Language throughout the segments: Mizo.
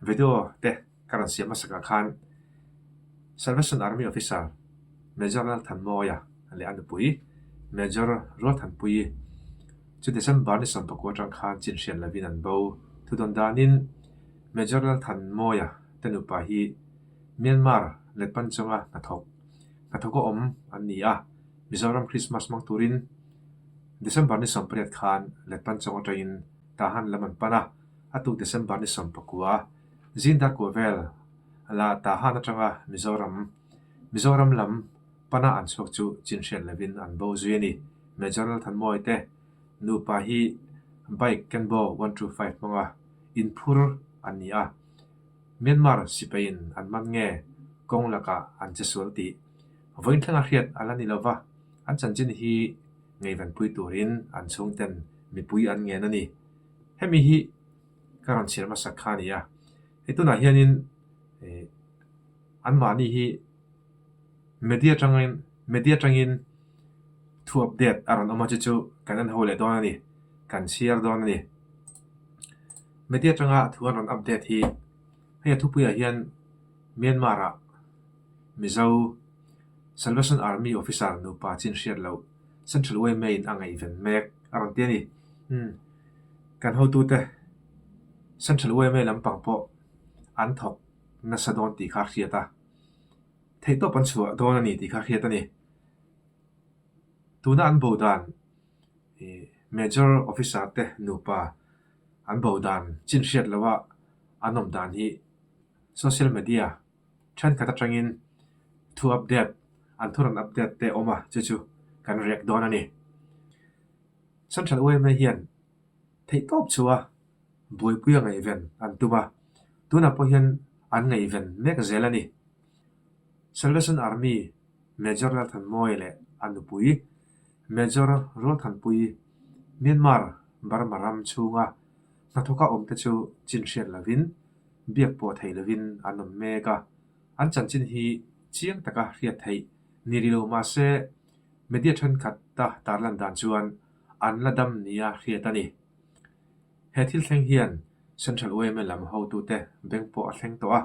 Video te ka rawn siam hmasakah khan Salvation Army Officer Major Lalthanmawia leh a nupui Major Rualthanpuii chu December ni sawmpakua atang khan chin hriat lovin an bo. Thudawn danin Major Lalthanmawia te nupa hi Myanmar letpan chunga hnathawk hnathawka awm an ni a, Mizoram Krismas hmang turin December ni 18 khan letpan chung atangin Tahan lam an pan a. A tuk December ni 19 zing darkua vel la Tahan atanga Mizoram Mizoram lam pana an chhuak chu chin hriat lovin an bo zui a ni. Major Lalthanmawii te nupa hi bike Kenbo 125 hmanga inphur an ni a. Myanmar sipaiin an man nge kawng lakah an che sual tih vawiin thlenga hriat a la ni lova, an chanchin hi ngeivanpui turin an chhungten mipui an ngen a ni. Hemi hi ka rawn chhiar hmasak kha a ni a, hei tunah hianin ih anmahni hi media atangin media atangin thu update a rawn awm a chu chu kan en ho leh dawn a ni, kan chhiar dawn a ni. Media atanga thu an rawn update hi hei a thupuiah hian Myanmar ah Mizo Salvation Army officer nupa chin hriat loh Central yma in a ngaihven mek a rawn ti a ni. Umm kan hotute Central yma lampang pawh an thawk nasa dawn tih kha a hriat a, theihtawp an chhuah dawn a ni tih kha a hriat a ni. Tuna an bo dan ih Major officer te nupa an bo dan chin hriat loha an awm dan hi social media thenkhat atangin thu update an thu rawn update te a awm a chu chu kan rek dawn a ni. Central yma hian theihtawp chhuah buaipui a ngaihven an tum a, tunah pawh hian an ngaihven mek zel a ni. Salvation Army Major Lalthanmawia leh a nupui Major Rualthanpuii Myanmar Burma ram chhunga hnathawka awmte chu chin hriat lovin biak pawh thei lovin an awm mek a, an chanchin hi chiang taka hriat theih ni rih lo mahse media thenkhatta tarlan dan chuan an la dam nia hriat a ni. He thil thleng hian Central yma lam hotute beng pawh a thleng tawh a,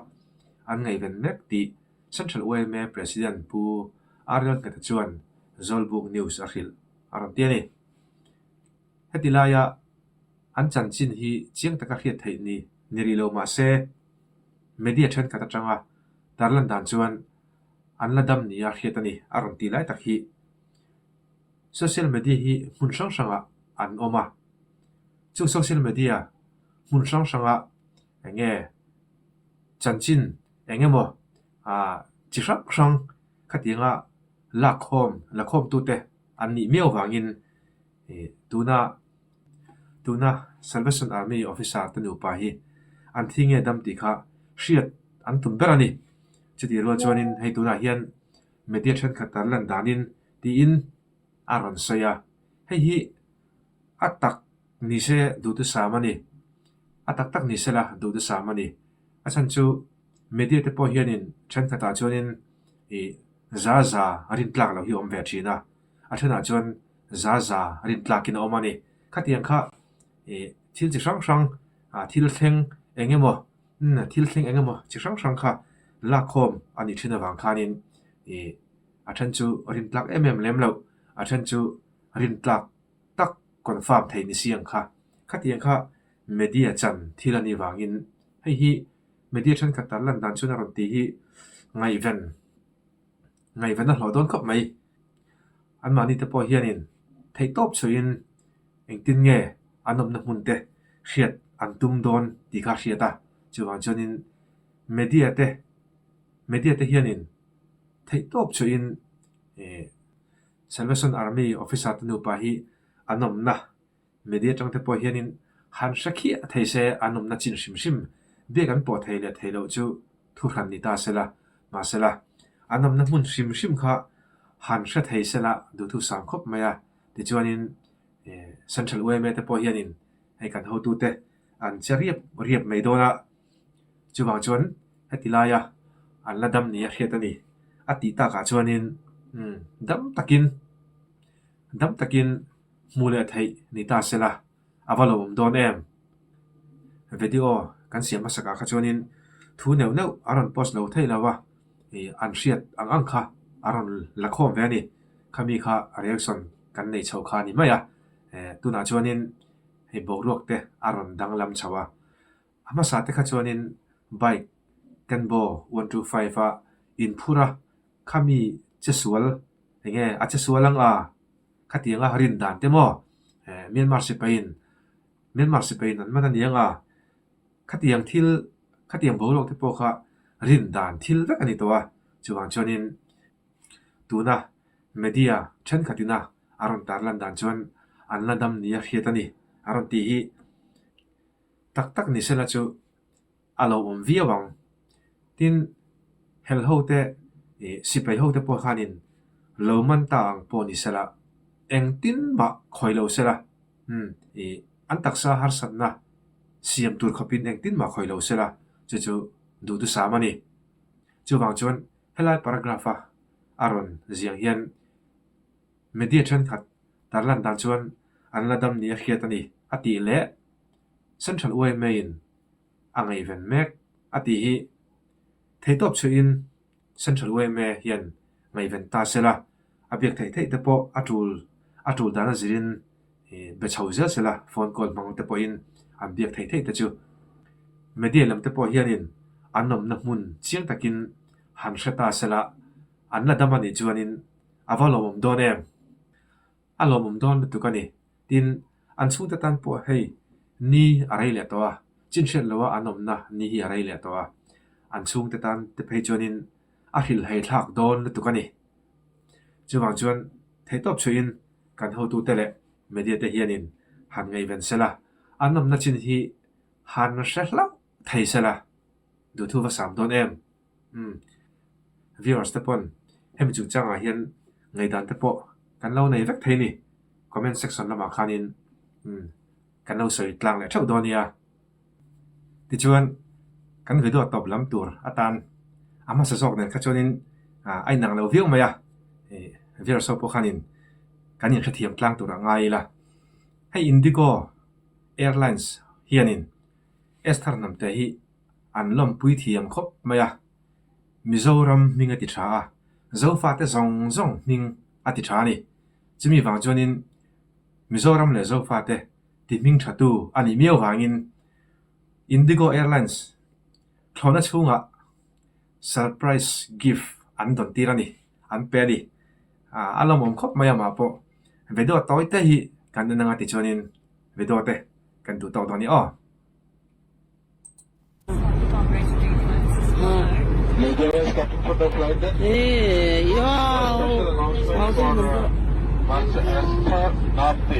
an ngaihven mek tih Central yma President Pu Ariel Ngheta chuan Zawlbuk News a hrilh a rawn ti a ni. Heti laia an chanchin hi chiang taka hriat theih ni ni rih lo mah se, media thenkhat atanga tarlan dan chuan an la dam nia hriat a ni a rawn ti lai tak hi. Social media hi hmun hrang hrangah an awm a, chu social media hmun hrang hranga eng nge chanchin eng emaw ah chi hrang hrang khatianga lakkhawm lakhawmtute an nih miau vangin ih tuna tuna Salvation Army officer te nupa hi an thi nge dam tih kha hriat an tum ber a ni. Chutih rual chuanin hei tunah hian media thenkhat tar lan danin tiin a rawn sawi a, hei hi a tak ni se duhthusam a ni, a tak tak ni sela duhthusam a ni. A chhan chu media te pawh hianin thenkhatah chuanin ih za za rin tlak loh hi a awm ve thin a, a thenah chuan za za rin tlakin a awm a ni. Khatiang kha ih thil chi hrang hrang ah thil thleng eng emaw umm thil thleng eng emaw chi hrang hrang kha lakkhawm a nih thin avang khanin ih a then chu rin tlak em em lem loh, a then chu rin tlak tak confirm thei ni si ang kha. Khatiang kha media chan thil a nih vangin hei hi media thenkhat tar lan dan chuan a rawn tih hi ngaihven ngaihven a hlawh dawn khawp mai. Anmahni te pawh hianin theihtawp chhuahin engtin nge an awmna hmun te hriat an tum dawn tih kha a hriat a, chuvang chuanin media te media te hianin theihtawp chhuahin ih Salvation Army officer te nupa hi an awmna media atang te pawh hianin han hre khiah thei se an awmna chin hrim hrim biak an pawh thei leh thei loh chu thu hran ni ta sela mahsela an awmna hmun hrim hrim kha han hre thei sela duhthusam khawp mai a tichuanin ih Central yma te pawh hianin hei kan hotute an che riap riap mai dawn a chuvang chuan heti laia an la dam nia hriat a ni. A tih takah chuanin umm dam takin dam takin hmu leh theih ni ta sela a va lo awm dawn em? Video. kan siam hmasakah kha chuanin thu neuh neuh a rawn post lo theih lo a, ih an hriat ang ang kha a rawn la khawm ve a ni. Khami kha reaction kan nei chho kha a ni mai a, eh tunah chuanin hei boruak te a rawn danglam chho a. A hmasa te kha chuanin bike Kenbo 125 a inphur a, khami che sual eng nge a che sual ang a, khatianga rin dan te maw eh Myanmar sipaiin Myanmar sipaiin an man a ni ang a, khatiang thil khatiang boruak te pawh kha rin dan thil vek a ni tawh a, chuvang chuanin tuna media thenkhatina a rawn tarlan dan chuan an la dam nia hriat a ni a rawn tih hi tak tak ni sela chu a lo awm viau ang. Tin, hel ho te ih sipai ho te pawh khanin lo man ta ang pawh ni sela, engtin mah khawi lo sela, umm ih an taksa harsatna siam tur khawpin engtin mah khawi lo sela, chu chu duhthusam a ni. Chuvang chuan helai paragraph a a rawn ziang hian media thenkhat tarlan dan chuan an la dam ni a hriat a ni a tih leh Central yma in a ngaihven mek a tih hi theihtawp chhuihin Central yma hian ngaihven ta se la, a biak theih theih te pawh a tul a tul dan a zirin be chho zel se la, phone call hmang te pawhin an biak theih theih te chu media lam te pawh hianin an awmna hmun chiang takin han hre ta se la, an la dam a nih chuanin a va lawmawm dawn em? A lawmawm dawn lutuk a ni. Tin, an chhungte tan pawh hei ni a rei leh tawh a, chin hriat loha an awmna ni hi a rei leh tawh a, an chhungte tan te phei chuanin a hrilhhei thlak dawn lutuk a ni. Chuvang chuan theihtawp chhuihin kan hotute leh media te hianin han ngaihven sela, an awmna chin hi han hre hlauh thei sela, duhthu va sam dawn em? Umm viewers te pawn hemi chungchangah hian ngaihdan te pawh kan lo nei vek thei a ni. Comment section lamah khanin umm kan lo sawi tlang leh theuh dawn nia. Tichuan kan video tawp lam tur atan a hmasa zawk nen kha chuanin ah a inang lo viau mai a, ih viewers ho pawh khanin kan inhrethiam tlang tur a ngai ila. Hei Indigo Airlines hianin Esther Hnamte hi an lawmpui thiam khawp mai a, Mizoram hming a ti tha a, Zofate zawng zawng hming a ti tha a ni. Chumi vang chuanin Mizoram leh Zofate ti hming thatu a nih miau vangin Indigo Airlines thlawhna chhungah surprise gift an dawn tir a ni, an pe a ni. A lawmawm khawp mai amah pawh video tawi te hi kan en anga tichuanin video te kan duh tawk dawn a ni aw.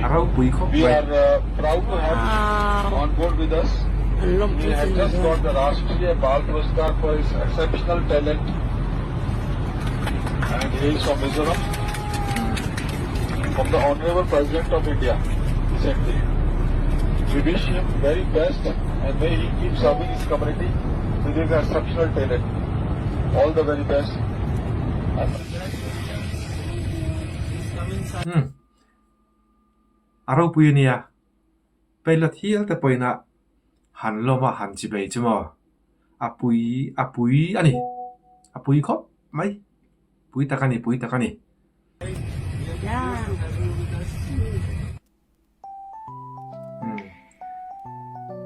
A ropui khawp mai. We wish him very best and may he keep serving his community with his exceptional talent. All the very best. Hmm. A ropui a nia. Pilot hial te pawhin a han lawm a han chi bei chu maw. A pui a pui a ni. A pui khawp mai. Pui tak a ni pui tak a ni.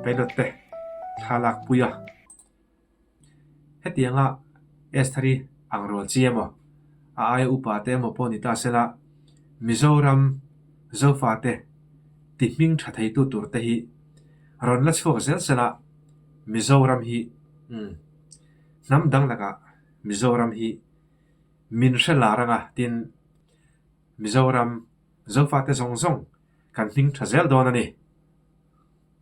Pilot te thla lak pui a, hetianga Estheri ang rual chi emaw a aia upa te emaw pawh ni ta sela Mizoram Zofa te ti hming tha theitu tur te hi rawn la chhuak zel sela Mizoram hi hnam dang lakah Mizoram hi min hre lar anga tin Mizoram Zofate zawng zawng kan hming tha zel dawn a ni.